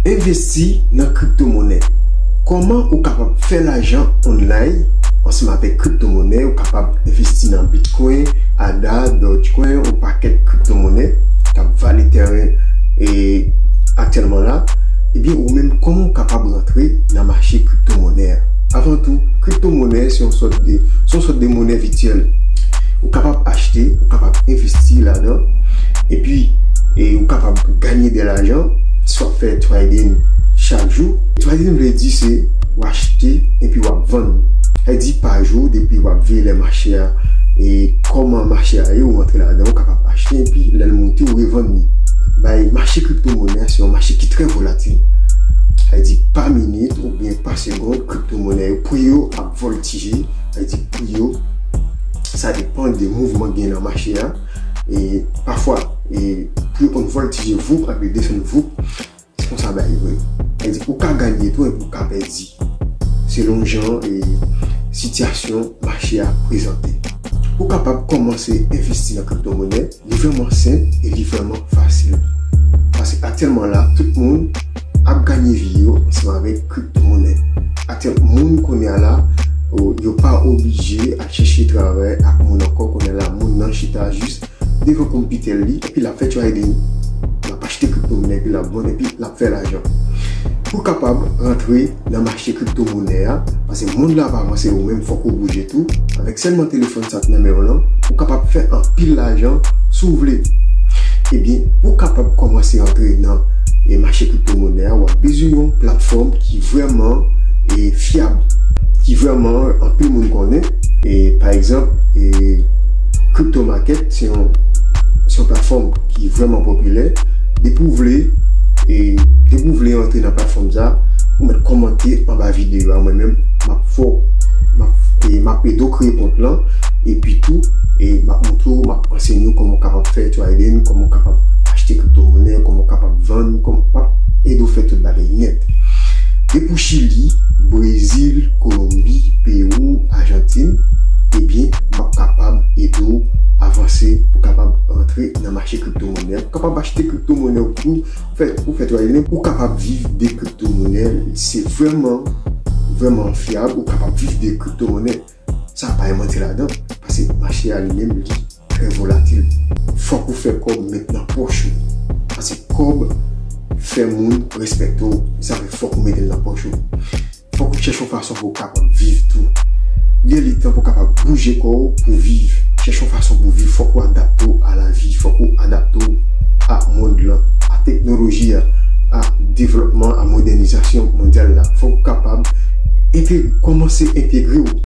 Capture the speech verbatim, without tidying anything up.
Envesti nan kriptomonè. Kòman ou kapab fè lajan online ansanm avèk kriptomonè? Ou kapab envesti nan Bitcoin, A D A, Dogecoin, yon pakèt kriptomonè k ap vale tèren e aktyèlman la. Ebyen, ou menm, kòman ou kapab rantre nan mache kriptomonè a? Avan tou, kriptomonè se yon sòt de, se yon sòt de monè vityèl. Ou kapab achte, ou kapab envesti ladan, epi e ou kapab ganye de lajan si w ap fè trading chak jou. Trading vle di se w achte epi w ap vann. Sa vle di pa jou, depi w ap veye lè mache a, e kòman mache a ye, ou antre ladan, ou kapab achte, epi lè l moute, ou revann li. Bay mache kriptomonè a, se yon mache ki trè volatil. Sa vle di pa minit oubyen pa segonn, kriptomonè yo, pri yo ap vòltije. Sa vle di pri yo, sa depann de mouvman gen nan mache a. E pafwa, e pri yo konn vòltije, voup, epi desann, voup. Se konsa bagay yo ye. Sa vle di ou ka ganye tou epi ou ka pèdi, selon jan e sitiyasyon mache a prezante. Ou kapab kòmanse envesti nan kriptomonè. Li vrèman senp e li vrèman fasil. Paske aktyèlman la, tout moun ap ganye vi yo ansanm avèk kriptomonè. Aktyèl, moun kounye a la, o, yo pa oblije al chèche travay ak moun ankò. Kounye a la, moun nan chita jis devan konpitè li, epi l ap fè trading. L ap achte kriptomonè, epi l ap vann, epi l ap fè lajan. Pou w kapab rantre nan mache kriptomonè a, paske mond la ap avanse, ou menm fòk ou bouje tou. Avèk sèlman telefòn sa k nan men w lan, ou kapab fè anpil lajan si w vle. Ebyen, pou w kapab kòmanse antre nan e mache kriptomonè a, w ap bezwen yon platfòm ki vrèman e fyab, ki vrèman anpil moun konnen. E pa egzanp, e crypto market, se yon, se yon platfòm ki vrèman popilè. Depi w vle, e depi w vle antre nan platfòm sa, ou mèt kòmante anba videyo a. Mwen menm, m ap fè w, m ap, e m ap ede w kreye kont lan. Epi tou, e m ap montre w, m ap ansenye w kòman w kapab fè trading, kòman w kapab achte kriptomonè, kòman w kapab vann, kòman, m ap ede w fè tout bagay nèt. Depi w Chili, Brezil, Kolonbi, Pewou, Ajantin, ebyen, m ap kapab ede w avanse pou w kapab rantre nan mache kriptomonè. Ou kapab achte kriptomonè ou tou, ou fè, ou fè trading, ou kapab viv de kriptomonè. Se vrèman, vrèman fyab, ou kapab viv de kriptomonè. Sa pa gen manti ladan, paske mache a li menm, li trè volatil. Fòk ou fè kòb met nan pòch ou. Paske kòb fè moun respekte w, sa fè fòk ou mete l nan pòch ou. Fòk ou chèche yon fason pou w kapab viv tou. Li lè li tan pou w kapab bouje kò w pou viv. Chèche yon fason pou w viv. Fòk ou adapte w a lavi. Fòk ou adapte w a mond lan, a teknoloji a, a devlòpman, a modènizasyon mondyal la. Fòk ou kapab entegre, kòmanse entegre w.